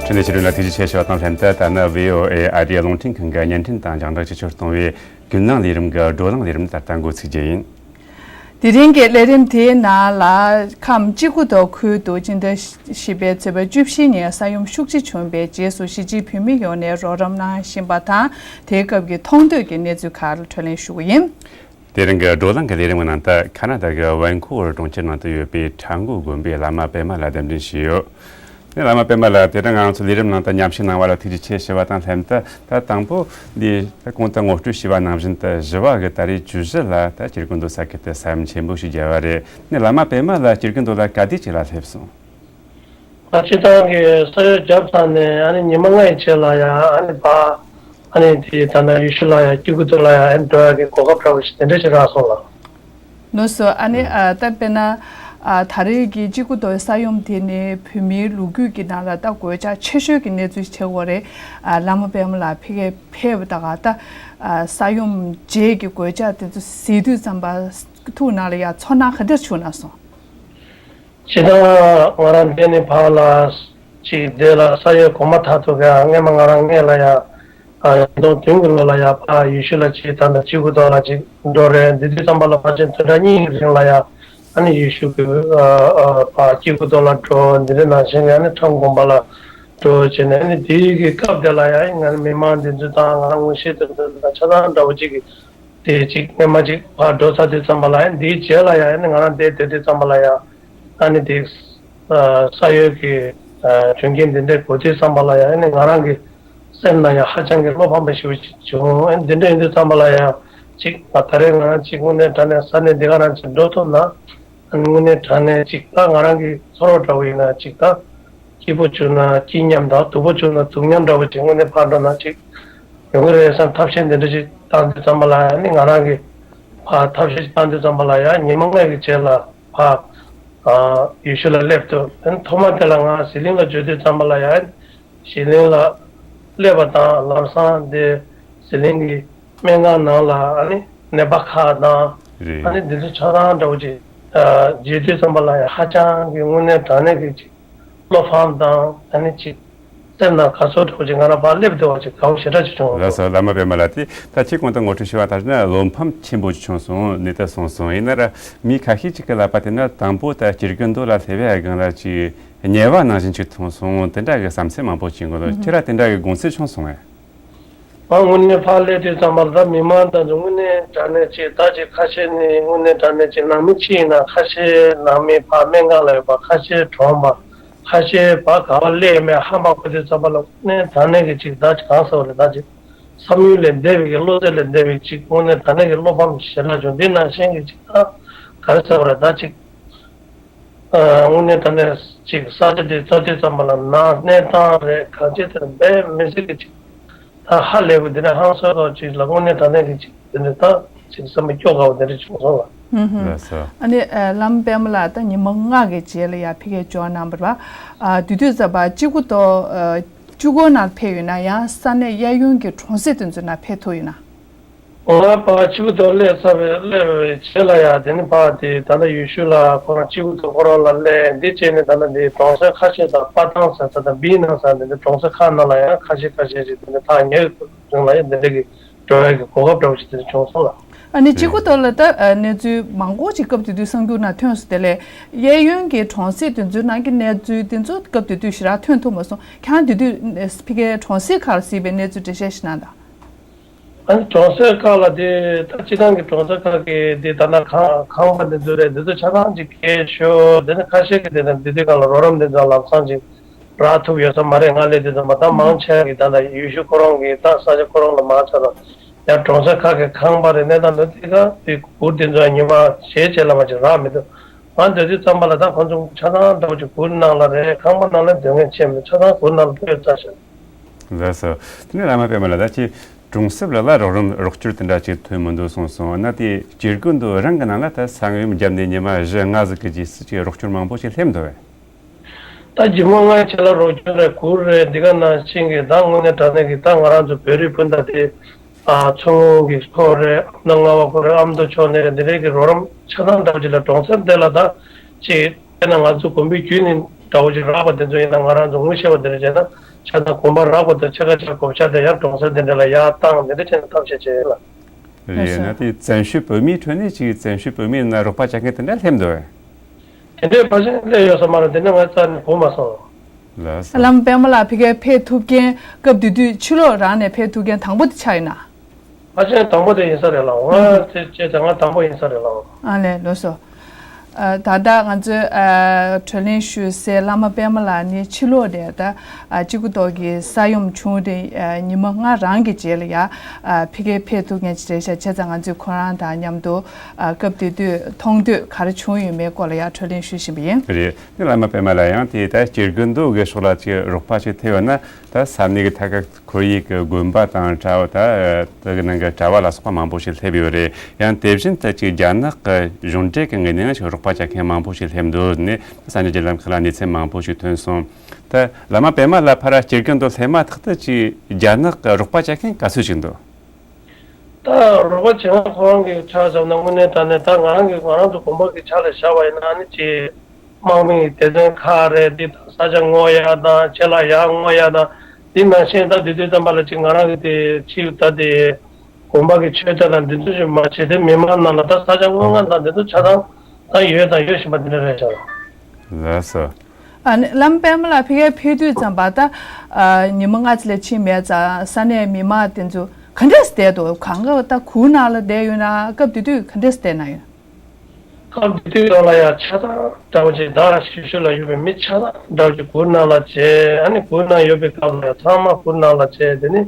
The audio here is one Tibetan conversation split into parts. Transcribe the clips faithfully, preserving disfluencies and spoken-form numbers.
ཕྱི་ནས་ཕྱི་རོལ་ལ་ཐུགས་རྗེ་ཆེ་ཞུ་བ་དང་ལྷན་དུ། ད་ནི་བྷི་ཨོ་ཨེ་ཨ་རིའི་རླུང་འཕྲིན་ཁང་གི་བརྙན་འཕྲིན་དང་རྒྱང་བསྒྲགས་བཅས་ཕྱིར་གཏོང་བའི་ཀུན་གླེང་ལས་རིམ་གྱི་བགྲོ་གླེང་ལས་རིམ་ད་ལྟ་འགོ་ཚུགས་རྒྱུ་ཡིན། དེ་རིང་གི་ལས་རིམ་དེའི་ནང་ལ་ཁམས་ཅི་གུ་ཏོ་ཁུལ་དུ་སྤྱི་ཟླ་བཞི་པའི་ཚེས་པ་བཅུ་བཞི་ཉིན་ས་ཡོམ་ཤུགས་ཆེ་བྱུང་བའི་རྗེས་སུ་གཞིས་བྱེས་བོད་མི་ཡོངས་ནས་རོགས་རམ་གནང་བཞིན་པ་དང་། དེའི་སྐབས་ཀྱི་མཐོང་ཐོས་ཀྱི་གནས་ཚུལ་ཁག་ལ་འཕྲོས་ལེན་ཞུ་གི་ཡིན། དེ་རིང་གི་བགྲོ་གླེང་གི་ལས་རིམ་གྱི་ནང་དུ་ཁ་ན་ཌ་གི་ཝན་ཁུ་ཝར་གྲོང་ཁྱེར་ནང་དུ་ཡོད་པའི་ཁྲ་འགུ་དགོན་པའི་བླ་མ་པད་མ་ལགས་གདན་འདྲེན་ཞུས་ཡོད། ནས་བླ་མ་པད་མ་ལགས། དེ་རིང་ང་རང་ཚོ་ལས་རིམ་ནང་དུ་མཉམ་ཞུགས་གནང་བ་ལ་ཐུགས་རྗེ་ཆེ་ཞུ་བ་དང་ལྷན་དུ། ད་དང་པོ་འདི་ད་གོང་དུ་ངོ་སྤྲོད་ཞུས་པ་ནང་བཞིན་དུ་བཞི་པ་གི་ད་རེས་བཅུ་བཞི་ལ་ད་སྐྱེ་རྒུ་མདོ་ས་ཁུལ་དུ་ས་ཡོམ་ཆེན་པོ་ཞིག་བརྒྱབ་པ་རེད། ནས་བླ་མ་པད་མ་ལགས་སྐྱེ་རྒུ་མདོ་ལ་ག་དུས་ཅིག་ལ་སླེབས་སོང་། ད་སྤྱིར་བཏང་གི་ས་ཡོམ་བརྒྱབ་ཚར་ནས་ཨ་ནི་ཉི་མ་ལྔ་ཡི་རྗེས་ལ་ཡང་ཨ་ནི་ཕར་ཨ་ནི་དེ་ད་ནང་ཡུལ་ཤུལ་ལ་ཡང་སྐྱེ་རྒུ་མདོ་ལ་ཡང་ཨ་ནི་འགྲོ་ཡག་གི་གོ་སྐབས་འདྲ་བོ་ཞིག་དེ་འདྲ་ཞིག་རག་སོང་ལགས། ལགས་སོ། ཨ་ནི་ཨ་ད་དཔེར་ན་ཨ་ད་རེས་ཀྱི་སྐྱེ་རྒུ་མདོའི་ས་ཡོམ་དེ་ནི་བོད་མིའི་ལོ་རྒྱུས་ཀྱི་ནང་ལ་ད་གོད་ཆག་ཆེ་ཤོས་ཀྱི་གནས་ཚུལ་ཞིག་ཆགས་ཡོད་རེད། ཨ་བླ་མ་པད་མ་ལགས་ཕ་གིར་ཕེབས་པ་དང་ད་ཨ་ས་ཡོམ་རྗེས་ཀྱི་གོད་ཆག་དེ་ཚོ་གཟིགས་དུས་ཙམ་པ་ཐུགས་ནང་ལ་ཡང་ཚོར་སྣང་ག་འདྲ་བྱུང་ན་སོང་། སྤྱིར་བཏང་ང་རང་འདི་ནས་ཕར་ལ་ཅིག་འདི་ལ་ས་ཡོམ་གོ་མ་ཐག་ཏུ་ག་སྔས་མ་ང་རང་སྔས་ལ་ཡ་ཉིས་སྟོང་བདུན་གྱི་ལོ་ལ་ཡ་ཕར་ཡུལ་ཤུལ་ལ་ཅིག་ད་ལྟ་སྐྱེ་རྒུ་མདོ་ལ་ཅིག་འགྲོ་རེད། འདི་དུས་ཙམ་པ་ལ་ཕལ་ཆེར་བདུན་ཕྲག་གཉིས་ཀྱི་རིང་ལ་ཡ་ཨ་ནི་ཡུལ་ཤུལ་གྱི་ཕར་སྐྱེ་རྒུ་མདོ་ལ་འགྲོ། འདི་འདྲ་ནང་བཞིན་གྱི་ཨ་ནི་ཁྲ་འགུ་དགོན་པ་ལ་འགྲོ་བྱས་ནས། ཨ་ནི་དེའི་གི་སྐབས་དེ་ལ་ཡ་ང་རང་མི་མང་འདི་ཚོ་དང་ང་རང་ངོ་ཤེས་དེ་ཚོ་དང་ཆ་ཚང་འདྲ་བོ་ཅིག་གི་དེ་ཅིག་སྔས་མ་ཅིག་ཕར་འགྲོ་ཚར་དུས་ཙམ་པ་ལ་ཡང་འདིའི་རྗེས་ལ་ཡང་ནི་ང་རང་དེ་སྡོད་དུས་ཙམ་པ་ལ་ཡང་ཨ་ནི་དེ་ས་ཡོམ་གྱི་བྱུང་རྐྱེན་འདི་འདྲའི་གོ་དུས་ཙམ་པ་ལ་ཡང་ནི་ང་རང་གི་སེམས་ནང་ཡང་ཧ་ཅང་གི་བློ་ཕམ་པ་ཞིག་བྱུང་། ཨ་ནི་འདི་འདྲ་ཡིན་དུས་ཙམ་པ་ལ་ཡང་ཅིག་ད་རེས་ང་རང་ཅིག་དངོས་གནས་དྲང་གནས་ས་གནས་འདི་ག་རང་ཅིག་འགྲོ་ཐུབ་ན། དངོས་གནས་དྲང་གནས་ཅིག་ད་ང་རང་གི་ཚོར་བ་འདྲ་བོ་ཡིན་ན་ཅིག་ད་སྐྱིད་པོ་བྱུང་ན་སྐྱིད་མཉམ་དང་སྡུག་པོ་བྱུང་ན་སྡུག་མཉམ་འདྲ་བོ་ཅིག་དངོས་གནས་ཕར་འགྲོ་ན་ཅིག་ཡོང་གི་རེད་བསམ་ཐབས་ཤེས་འདི་འདྲ་ཅིག་བཏང་དུས་ཙམ་པ་ལ་ཡང་ནི་ང་རང་གི་ཕར་ཐབས་ཤེས་ཅིག་བཏང་དུས་ཙམ་པ་ལ་ཡང་ཉི་མ་ལྔ་གི་རྗེས་ལ་ཕར་ཡུལ་ཤུལ་ལ་སླེབས་ཐུབ། ཐོག་མ་དེ་ལ་ང་ཟི་ལིང་ལ་འབྱོར་དུས་ཙམ་པ་ལ་ཡང་ཟི་ལིང་ལ་སླེབས་པ་དང་ལམ་སང་དེ་ཟི་ལིང་གི་སྨན་ཁང་ནང་ལ་ཨ་ནི་ནད་པ་ཁག་དང་རེད། ཨ་ནི་འདི་ཚོ་ཆ་ཚང་འདྲ་བོ་ཅིག་ཨ་མཇལ་དུས་ཙམ་པ་ལ་ཡང་ཧ་ཅང་གི་དངོས་གནས་དྲང་གནས་ཀྱི་ཅིག་བློ་ཕམ་དང་ཨ་ནི་ཅིག་སེམས་ནང་དགའ་ཚོར་འདྲ་བོ་ཅིག་ང་རང་ཕར་སླེབས་བསྡད་པ་ཅིག་དགའ་བོ་ཞེ་དྲག་ཅིག་བྱུང་། ལགས་སོ། བླ་མ་པད་མ་ལགས། དེ་ད་ཁྱེད་གོང་དུ་ངོ་སྤྲོད་ཞུས་པ་ལྟར་ན་བློ་ཕམ་ཆེན་པོ་ཅིག་བྱུང་སོང་། ནད་དུ་སོང་སོང་། ཡིན་ན་ར་མི་ཁ་ཤས་ཅིག་གི་ལབ་པ་དེ་ན་དང་པོ་ད་སྐྱེ་རྒུ་མདོ་ལ་སླེབས་ཡ་སྒང་ལ་ཅིག་དམྱལ་བ་ནང་བཞིན་ཅིག་མཐོང་སོང་། དེ་འདྲ་གི་བསམ་ཚུལ་མང་པོ་ཅིག་འགོ་ལོ། ཁྱེད་ར་དེ་འདྲ་གི་དགོངས་ཚུལ་བྱུང་སོང་ངས། ང་དངོས་གནས་ཕར་སླེབས་དུས་ཙམ་པ་ལ་ད་མི་མང་དང་དངོས་གནས་དྲང་གནས་ཅིག་ད་ཅིག་ཁ་ཤས་ནི་དངོས་གནས་དྲང་གནས་ཅིག་ནང་མི་ཅིག་ཡིན་ན་ཁ་ཤས་ནང་མི་ཕར་སྨན་ཁང་ལ་ཡོད་པ། ཁ་ཤས་གྲོངས་པ། ཁ་ཤས་ཕར་ག་པར་སླེབས་མེད་ཧ་མ་གོ་དུས་ཙམ་པ་ལ་དངོས་གནས་དྲང་གནས་ཀྱི་ཅིག་ད་ཅིག་གང་ཟེར་བ་རེད། ད་ཅིག་བསམ་ཡུལ་ལས་འདས་པའི་གི་བློ་རྩེ་ལས་འདས་པའི་ཅིག་དངོས་གནས་དྲང་གནས་ཀྱི་བློ་ཕམ་ཞེ་དྲག་བྱུང་། འདི་ནང་བཞིན་གྱི་ཅིག་ད་ག་རེ་ཟེར་བ་རེད། ད་ཅིག་ཨ་དངོས་གནས་དྲང་གནས་ཅིག་ས་ཆ་འདི་ཚོ་དུས་ཙམ་པ་ལ་ནང་གནས་སྟངས་རེད་གང་ཅི་དེ་འབད་མི་སྲིད་ཀྱི་ཅིག་ད་ཧ་ལས་པ་འདི་ནས་ཧང་སང་ཐོག་ཅིག་ལ་དངོས་གནས་དྲང་གནས་ཀྱི་ཅིག་དེ་འདྲ་ད་ཅིག་བསམ་པ་སྐྱོ་དགའ་བ་དེ་འདྲ་བྱུང་སོང་ལ། ཧུམ་ཧུམ། ལགས་སོ། ཨ་ནི་ཨ་བླ་མ་པད་མ་ལགས་ད་ཉི་མ་ལྔ་གི་རྗེས་ལ་ཡར་ཕ་གིར་འབྱོར་གནང་བ་རེད་པ། ཨ་དེ་དུས་ཙམ་པ་སྐྱེ་རྒུ་མདོ་ཨ་ཆུ་འགོ་ནང་ཕེབས་ཡོད་ན་ཡང་ས་གནས་གཡས་གཡོན་གྱི་གྲོང་གསེབ་དེ་ཚོ་ནང་ཕེབས་ཐུབ་ཡོད་ན། ང་ཕར་ཆུ་འགོ་ཐོག་སླེབས་ཚར་བའི་སླེབས་པའི་རྗེས་ལ་ཡ་དེ་ནི་ཕར་དེ་ད་ལྟ་ཡུལ་ཤུལ་ལ་ཁོ་རང་ཆུ་འགོ་ཐོག་ཁོ་རང་ལ་སླེབས། འདི་བྱས་ནས་ད་ལྟ་འདི་གྲོང་གསེབ་ཁ་ཤས་དང་པ་ཐང་ཟེར་ས་དང་བི་ནང་ཟེར་འདི་འདྲ་གྲོང་གསེབ་ཁག་ནང་ལ་ཡང་ཁ་ཤས་ཁ་ཤས་ཤིག་དེ་འདྲ་ཐག་ཉེ་བའི་རིང་ལ་ཡང་འདི་འདྲ་གི་འགྲོ་ཡ་གི་གོ་སྐབས་འདྲ་བོ་ཞིག་དེ་འདྲ་བྱུང་སོང་ལ། ཨ་ནི་ཆུ་འགོ་ཐོག་ལ་ད་ཨ་གནས་ཚུལ་མང་པོ་ཅིག་སྐབས་དེ་དུས་གསར་འགྱུར་ནང་ཐོན་སོང་། དེ་ལས་གཡས་གཡོན་གྱི་གྲོང་གསེབ་དེ་ཚོའི་ནང་གི་གནས་ཚུལ་དེ་ཚོ་སྐབས་དེ་དུས་ཞེ་དྲག་ཐོན་ཐུབ་མ་སོང་། ཁྱེད་རང་དེ་དུས་ཕ་གིའི་གྲོང་གསེབ་ཁག་ལ་གཟིགས་པའི་གནས་ཚུལ་འགྲེལ་བཤད་ཞིག་གནང་དང་། ཨ་ནི་གྲོང་གསེབ་ཁག་ལ་དེ་ད་སྤྱིར་བཏང་གི་གྲོང་གསེབ་ཁག་གི་དེ་ད་ལྟ་ཁང་ཁང་པ་འདི་ཚོ་རེད། འདི་ཚོ་ཆ་ཚང་ཅིག་བརྒལ་ཤོར། དེ་ནི་ཁ་ཤས་ཀྱི་དེ་ནི་འདི་དུས་སྒང་ལ་རོགས་རམ་འདི་ཚོ་ལམ་སང་ཅིག་རག་ཐུབ་ཡོད་ས་མ་རེད། ང་སླེབས་དུས་ཙམ་པ་ད་མང་ཆེ་བ་གི་ད་ལྟ་ཡུལ་ཤུལ་ཁོ་རང་གི་ད་ས་ཆ་ཁོ་རང་ལ་མང་ཆེ་བ་ཡང་གྲོང་གསེབ་ཁག་གི་ཁང་པ་རེད། གནས་སྟངས་འདི་དུས་སྒང་དེ་གུར་འདི་ཚོ་ཡང་ཉི་མ་ཕྱེད་ཕྱེད་ལ་མ་ཅིག་རག་མི་འདུག་ང་སྡོད་དུས་ཙམ་པ་ལ་ད་ཁོང་ཚོ་ཆ་ཚང་འདྲ་བོ་ཅིག་གུར་ནང་ལ་རེད། ཁང་པ་ནང་ལ་སྡོད་མཁན་ཅིག་མེད། ཆ་ཚང་གུར་ནང་ལ་སྡོད་ཚར་ཤག་ལགས་སོ། དེ་ནས་བླ་མ་པད་མ་ལགས། ད་ཁྱེད་གྲོང་གསེབ་ལ་ལ་རོགས་རམ་རོགས་སྐྱོར་དེ་འདྲ་ཅིག་ཐོན་མི་འདུག་གསུངས་སོང་། ན་དེ་སྐྱེ་རྒུ་མདོ་རང་གི་ནང་ལ་ད་ས་ཡོམ་བརྒྱབ་ནས་ཉི་མ་བཞི་ལྔ་ཟིག་གི་རྗེས་སུ་ཅིག་རོགས་སྐྱོར་མང་པོ་ཞིག་སླེབས་འདུག་བས། ད་ཉི་མ་ལྔའི་རྗེས་ལ་རོགས་སྐྱོར་རེད། གུར་རེད། འདི་ག་ནང་བཞིན་གྱི་ད་དངོས་གནས་དྲང་གནས་ཀྱི་ད་ང་རང་ཚོ་བོད་རིགས་སྤུན་ཟླ་དེ་ཨ་མཚོ་སྔོན་གྱི་ཁོ་རེད། ཨ་མདོ་རྔ་བ་ཁོ་རེད། ཨ་མདོ་ཕྱོགས་ནས་རེད། འདི་རིགས་ཀྱི་རོགས་རམ་ཆ་ཚང་འདྲ་བོ་ཅིག་ལ་གྲོང་གསེབ་དེ་ལ་ད་ཅིག་དཔེར་ན་ང་ཚོ་དགོན་པའི་བརྒྱུད་ནས་འདྲ་བོ་ཅིག་རག་པ་དེ་ཚོ་ཡིན་ན་ང་རང་ཚོ་ངོ་ཤེས་པ་དེ་འདྲ་བྱས་ན་ ཆ་ཚང་གོམ་པ་རག་པ་དང་ཕྱེད་ཀ་ཕྱེད་ཀ་བགོ་བཤའ་དེ་ཡར་གྲོང་གསེབ་དེ་འདྲ་ལ་ཡར་བཏང་དེ་འདྲ་བྱས་ནས་ཐབས་ཤེས་བྱས་ཡོད་ལ། རེད། ཡིན་ན་དེ་བཙན་བྱོལ་བོད་མིའི་ཁྲོད་ནས་ཅིག་བཙན་བྱོལ་བོད་མིའི་ནང་རོགས་པ་བྱ་མཁན་དེ་འདྲ་སླེབས་འདུག་བས། དེ་འདྲའི་ཕལ་ཆེར་སླེབས་ཡོད་ས་མ་རེད། དེ་འདྲ་ང་རྩ་ནས་གོ་མ་སོང་། ལགས་སོ། བླ་མ་པད་མ་ལགས་ཕ་གིར་ཕེབས་ཐུབ་མཁན་སྐབས་དེ་དུས་ཕྱི་ལོགས་རང་ནས་ཕེབས་ཐུབ་མཁན་དང་པོ་དེ་ཆགས་ཡིན་ན། ཕལ་ཆེར་དང་པོ་དེ་ཡིན་ས་རེད་ལགས། ང་དེ་བྱས་ཙང་ང་དང་པོ་ཡིན་ས་རེད་ལགས། ཨ་ལས། ལགས་སོ། ཨ། ད་ལྟ་ང་ཚོས་ཨ་གྲོས་གླེང་ཞུ་སའི་བླ་མ་པད་མ་ལགས་ནི་ཕྱི་ལོགས་ནས་ད་ཨ་གཅིག་པུ་ཐོག་གི་ས་ཡོམ་བྱུང་སྟེ་ཨ་ཉི་མ་ལྔ་རང་གི་རྗེས་ལ་ཡ་ཨ་ཕ་གིར་ཕེབས་ཐུབ་མཁན་ཅིག་རེད་ཤག་བྱས་ཙང་ང་ཚོས་ཁོ་རང་དང་མཉམ་དུ་ཨ་སྐབས་དེ་དུས་མཐོང་ཐོས་ག་རེ་བྱུང་ཡོད་མེད་སྐོར་ལ་ཡ་གྲོས་གླེང་ཞུ་བཞིན་པ་ཡིན། རེད། དེ་བླ་མ་པད་མ་ལགས་ཡང་དེ་ད་སྐྱེ་རྒུ་མདོ་གི་ཕྱོགས་ལ་ཅིག་རོགས་པ་ཅིག་ཐེབས་ཡོད་ན། ད་ས་གནས་ཀྱི་ཐད་ཀ་ཁོར་ཡུག་གི་དགོན་པ་དང་གྲྭ་བ། ད་དེ་གི་ནང་གི་གྲྭ་བ་ལ་སོགས་པ་མང་པོ་ཞིག་སླེབས་ཡོད་རེད། ཡང་དེ་བཞིན་དུ་ཅིག་རྒྱ་ནག་གི་གཞུང་འབྲེལ་གྱི་ངོས་ནས་ཡང་ཅིག་རོགས་པ་བྱ་མཁན་མང་པོ་ཞིག་སླེབས་འདུག་ནས་གསར་འགྱུར་བརྒྱུད་ལམ་ཁག་ལ་གནས་ཚུལ་མང་པོ་ཞིག་ཐོན་སོང་། ད་བླ་མ་པད་མ་ལགས་ཕར་སྐྱེ་རྒུ་མདོ་སླེབས་མ་ཐག་ཏུ་ཅིག་རྒྱ་ནག་གི་རོགས་པ་བྱ་མཁན་ག་ཚོད་ཅིག་འདུག་ད་རོགས་པ་བྱེད་མཁན་ཁོ་རང་གི་ཆ་བཞག་ན་དངོས་གནས་དྲང་གནས་ད་ང་རང་གི་ང་རང་ཚོ་དགོན་པ་གི་ཆ་ལ་བཞག་པ་ཡིན་ན་ཨ་ནི་ཅིག་དམག་མིའི་སྡེ་ཚན་ཁག་རེད། འདི་དང་ས་ཆ་སྔོག་ཡ་དང་ཆེད་ལས་ཡར་སྔོག་ཡ་དང་། འདི་ནང་བཞིན་ད་དེ་དུས་ཙམ་པ་ལ་ཅིག་ང་རང་གི་དེ་ཕྱི་ད་དེ་དགོན་པ་གི་ཆོས་དད་དང་འདི་ཚོ་ཞིག་མ་བྱེད་དེ་མི་མང་ནང་ལ་ད་ས་ཆ་སྔོག་མཁན་དང་འདི་ཚོ་ཆ་ཚང་ད་ཡོད་དང་ཡོད་བཞིན་པ་འདི་འདྲ་རེད་ཤག་ལགས་སོ། ཨ་ནི་བླ་མ་པད་མ་ལགས་ཕ་གིར་ཕེབས་དུས་ཙམ་པ་ད་ཨ་ཉི་མ་ལྔ་ཙམ་ལས་ཕྱིན་མེད་ཙང་ས་གནས་མི་མང་དེ་ཚོ་ག་འདྲས་བསྡད་འདུག་གང་ག་ད་གུར་ནང་ལ་བསྡད་ཡོད་ན། སྐབས་དེ་དུས་ག་འདྲས་བསྡད་ན་ཡོད། སྐབས་དེ་དུས་ཡོངས་ལ་ཡང་ཆ་ཚང་འདྲ་བོ་ཅིག་ད་ཞུ་ཞུ་ལ་ཡོད་པའི་མི་ཆ་ཚང་འདྲ་བོ་ཅིག་གུར་ནང་ལ་བྱས། ཨ་ནི་གུར་ནང་ཡོད་པའི་སྐབས་ལ་ཡང་ཚང་མ་གུར་ནང་ལ་བྱས། དེ་ནི་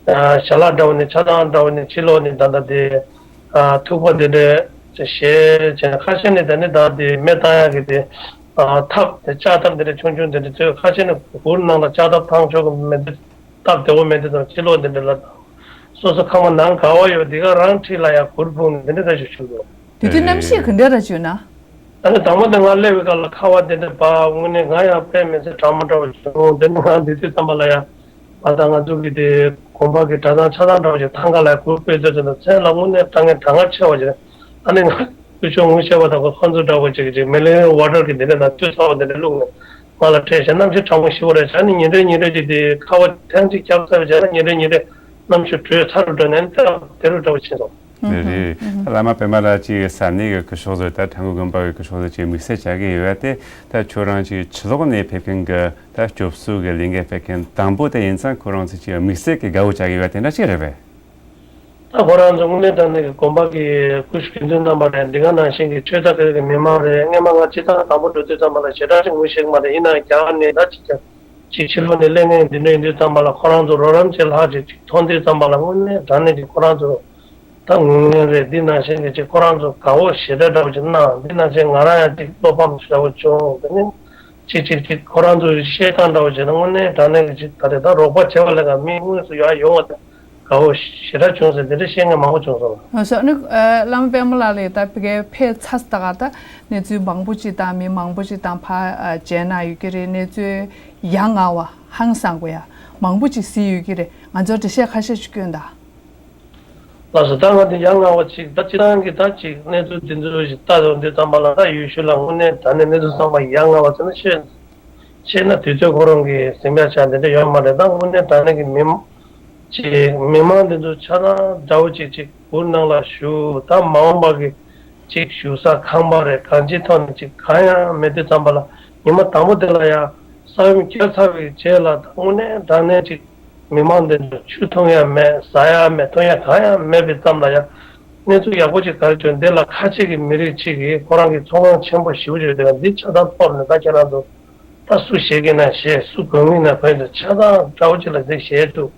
ཨ་ཞལ་ལག་འདྲ་བོ་ནི་ཆ་ཚང་འདྲ་བོ་ནི་ཕྱི་ལོགས་ནི་ད་ལྟ་དེ་ཨ་ཐུག་པ་དེ་འདྲ་བྱས་བྱས། ཁ་ཤས་ནི་ད་ནི་ད་དེ་མེ་བཏང་ཡག་གི་དེ་ཨ་ཐབ་དེ་ལྕགས་ཐབ་དེ་འདྲ་ཆུང་ཆུང་དེ་འདྲ་བཙོས། ཁ་ཤས་ནི་གུར་ནང་ལ་ལྕགས་ཐབ་ཐང་ཆོག་གི་མེད་དེ། སྟབས་བདེ་བོ་མེད་དེ་དང་ཕྱི་ལོགས་འདི་འདྲ་ལ་དང་། སོ་སོ་ཁང་པ་ནང་ག་བ་ཡོད་འདི་ག་རང་ཁྲིད་ལ་ཡང་གུར་ཕུབ་ནས་འདི་འདྲ་ད་ཞིག་བྱུང་འདུག་དེ་དུས་གནམ་གཤིས་ག་འདྲ་ར་བྱུང་ན། ཨ་ནི་དང་པོ་དེ་ང་སླེབས་པའི་སྐབས་ལ་ཁ་བ་དེ་འདྲ་བབས། དངོས་གནས་ང་ཡང་དཔེ་མི་སྲིད་གྲང་མོ་འདྲ་བོ་བྱུང་། དེ་ནི་ང་འདི་དུས་ཙམ་པ་ལ་ཡང་ང་དང་ང་ཚོ་གི་དེ་དགོན་པ་གི་གྲྭ་ཚང་ཆ་ཚང་འདྲ་བོ་ཞིག་ཐང་ག་ལ་གུར་སྤོས་ཚོད་ཚོད་དང་མཚན་ལ་དངོས་གནས་དྲང་ངེས་གྲང་ངར་ཆེ་བ་ཞིག་ཨ་ནི་ང་ཚོ་ཆུང་ངུ་བཤད་པ་དང་ཁོ་ཁོ་ཚོ་འདྲ་བོ་ཅིག་ཅིག་མི་ལི་ཝ་ཊར་གི་འདི་འདྲ་དང་བཅུ་ཚ་བ་འདི་འདྲ་བླུགས་ནས། ང་ལ་སྤྲད་བྱས། གནམ་གཤིས་གྲང་མོ་ཞེ་པོ་རེད་བྱས་ནས་ཉིན་རེ་ཉིན་རེ་གཅིག་དེ་ཁ་བ་ཐེངས་གཅིག་བརྒྱབ་ཚར་བྱས་ན་ཉིན་རེ་ཉིན་རེ་གནམ་གཤིས་དྲོད་ཚ་རུ་འགྲོ་ནས་དེ་རུ་དེ་རུ་འདྲ་བོ་ཕྱིན་སོང་། རེད་རེད། ད་བླ་མ་པད་མ་ལགས་ཀྱིས་ས་གནས་ཀྱི་སྐུ་ཞབས་ཚོ་དང་ཁྲ་འགུ་དགོན་པ་གི་སྐུ་ཞབས་ཚོ་ཀྱིས་དམིགས་བསལ་བྱ་གི་ཡོད་པ་དེ། ད་ཁྱོད་རང་ཅིག་ཕྱི་ལོགས་ནས་ཕེབས་མཁན་གྱི་ད་སྐྱོབ་གསོ་གི་ལས་འགན་སྤེལ་མཁན་དང་པོ་དེ་ཡིན་ཙང་ཁོ་རང་ཚོས་ཀྱིས་དམིགས་བསལ་གྱི་དགའ་བོ་བྱ་གི་ཡོད་པ་དེ་འདྲ་ཅིག་རེད་པས། ད་ཁོ་རང་ཚོ་དངོས་གནས་དྲང་གནས་ཀྱི་དགོན་པ་གི་སྐུ་ཞབས་དགེ་འདུན་རྣམ་པ་རེད། འདི་ག་ནང་བཞིན་གྱི་ཆོས་ད་ག་གི་མི་མང་རེད། སྔས་མ་ང་སྤྱིར་བཏང་དང་པོ་འགྲོ་དུས་ཙམ་པ་ལ་ཞེ་དྲག་ཅིག་ངུ་ཤེས་ཀྱི་མ་རེད། ཡིན་ནའང་རྒྱ་གར་ནས་ད་ཅིག་ཀྱང་ཅིག་ཕྱི་ལོགས་ནས་སླེབས་མཁན་འདི་འདྲ་ཡིན་དུས་ཙམ་པ་ལ་ཁོ་རང་ཚོ་རོགས་རམ་བྱེད་ལྷག་ཅིག་ཅིག་མཐོང་དུས་ཙམ་པ་ལ་དངོས་གནས་དྲང་གནས་ཀྱི་ཁོ་རང་ཚོ་ད་ངུ་མཁན་རེད། འདི་ནང་བཞིན་གྱི་ཅིག་ཁོ་རང་ཚོ་དགའ་བོ་ཞེ་དྲག་འདྲ་བོ་ཅིག་གནང་། འདི་ནང་བཞིན་ང་རང་ཡང་ཅིག་བློ་ཕམ་འདྲ་བོ་བྱུང་། དེ་ནས་ཅིག་ཅིག་ཅིག་ཁོ་རང་ཚོའི་བཤད་སྟངས་འདྲ་བོ་བྱས་ན་དངོས་གནས་དྲང་གནས་ཀྱི་ཅིག་ད་རེས་ད་རོགས་པ་བྱེད་པ་ལས་ཀ་མི་དངོས་སུ་ཡར་ཡོང་བ་དེ་དགའ་བོ་ཞེ་དྲག་བྱུང་ཟེར་འདི་འདྲ་བཤད་མཁན་མང་པོ་བྱུང་སོང་། ཨ་སོ་ནི་ཨ་བླ་མ་པད་མ་ལགས་ལ་ད་ཕ་གིར་ཕེབས་ཚར་ད་ག་ད་གནས་ཚུལ་མང་པོ་ཅིག་དང་མི་མང་པོ་ཅིག་དང་ཕར་ཨ་མཇལ་གནང་ཡོད་ཀྱི་རེད། གནས་ཚུལ་ཡ་ང་བ་ཧང་སང་པོ་ཡ་མང་པོ་ཅིག་གཟིགས་ཡོད་ཀྱི་རེད། ང་ཚོར་འགྲེལ་བཤད་ཁ་ཤས་ཤིག་སྐྱོན་དང་། ལགས་སོ། ད་ང་འདི་ཡ་ང་བ་ཅིག་ད་སྤྱིར་བཏང་གི་ད་ཅིག་གནས་ཚུལ་འདི་ཚོ་ཞིག་ལྟ་འདུག་འདི་ཙམ་པ་ལ་ད་ཡུལ་ཤུལ་ལ་དངོས་གནས་དྲང་གནས་གནས་ཚུལ་ཚང་མ་ཡ་ང་བ་ཟེར་ན་ཤེས། ཤེས་ན་དུས་ཚོད་ཁོ་རང་གི་ཟིང་ཆ་ཆགས་འདི་འདྲ་ཡོད་མ་རེད། ད་དངོས་གནས་དྲང་གནས་ཀྱི་མི་མང་ཅིག་མི་མང་འདི་ཚོ་ཆ་ཚང་འདྲ་བོ་ཅིག་ཅིག་གུར་ནང་ལ་བཞུགས། ད་མ་འོངས་པ་གི་ཅིག་བཞུགས་ས་ཁང་པ་རེད། གང་ཅིའི་ཐོག་ནས་ཅིག་གང་ཡང་མེད་དུས་ཙམ་པ་ལ་ཉི་མ་དང་པོ་དེ་ལ་ཡང་ས་ཡོམ་བསྐྱལ་ཚར་བའི་རྗེས་ལ་ད་དངོས་གནས་དྲང་གནས་ཅིག་མི་མང་འདི་ཚོ་ཆུ་འཐུང་ཡ་མེད། ཟ་ཡ་མེད། འཐུང་ཡ་གང་ཡང་མེད་པའི་ཙམ་ལ་ཡང་གནས་ཚུལ་ཡག་པོ་ཅིག་ག་རེ་བྱུང་འདི་ལ་ཁ་ཆེ་གི་མི་རིགས་གཅིག་གིས་ཁོ་རང་གི་ཚོང་ཁང་ཆེན་པོ་ཞེ་པོ་ཅིག་ཡོད་དེ་འདི་ཆ་ཚང་ཐོབ་ནས་ད་ཁྱེད་རང་ཚོ་ད་སུ་ཞེད་ཀྱི་ན་ཞེད། སུ་དགོས་ངེས་ན་དགོས་འདུག་ཆ་ཚང་འདྲ་བོ་ཅིག་ལ་འདི་ཞེད་འདུག་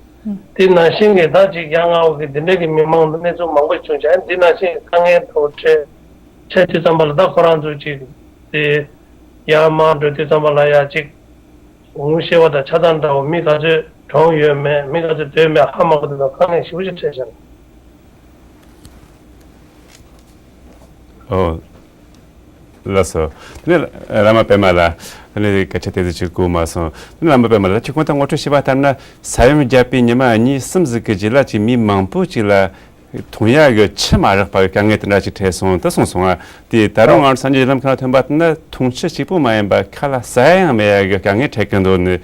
དེ་ནང་བཞིན་གྱི་ད་ཅིག་ཡ་ང་བ་གི་འདི་འདྲ་གི་མི་མང་གནས་ཚུལ་མང་པོ་བྱུང་བྱས་འདི་ནང་བཞིན་དཀའ་ངལ་འདྲ་བོ་འཕྲད་འཕྲད་དུས་ཙམ་པ་ལ་ད་ཁོ་རང་ཚོ་ཅིག་དེ་ཡར་མར་འགྲོ་དུས་ཙམ་པ་ལ་ཡ་ཅིག་ངུ་ཤེས་པ་དང་ཆ་ཚང་འདྲ་བོ་མི་ག་ཚོད་གྲོངས་ཡོད་མེད། མི་ག་ཚོད་སྡོད་མེད་ཧ་མ་གོ་དུས་དང་དཀའ་ངལ་ཞེ་པོ་ཅིག་འཕྲད་བཞག་ཨོ། ལགས་སོ། དེ་ནས་བླ་མ་པད་མ་ལགས། དེ་ནས་སྐད་ཆ་དེ་ཚོ་ཅིག་གོ་མ་སོང་། དེ་ནས་བླ་མ་པད་མ་ལགས་ཁྱེད་ཁོང་ད་ངོ་སྤྲོད་བྱས་པ་ལྟར་ན་ས་ཡོམ་བརྒྱབ་པའི་ཉི་མ་གཉིས་གསུམ་ཟིག་གི་རྗེས་ལ་ཅིག་མི་མང་པོ་ཅིག་ལ་འཐུང་ཡ་གི་ཆུ་མ་རག་པ་གི་དཀའ་ངལ་དེ་འདྲ་ཅིག་འཕྲད་སོང་དུ་གསུངས་སོང་ང་། དེ་ད་རུང་ང་ཚོ་གསར་འགྱུར་ལམ་ཁ་ལ་ཐོན་པ་ལྟར་ན་འཐུང་ཆུ་གཅིག་པོ་མ་ཡིན་པ་ཁ་ལག་ཟ་ཡ་ཡང་མེད་ཡ་གི་དཀའ་ངལ་འཕྲད་ཀྱི་འདུག་ནི་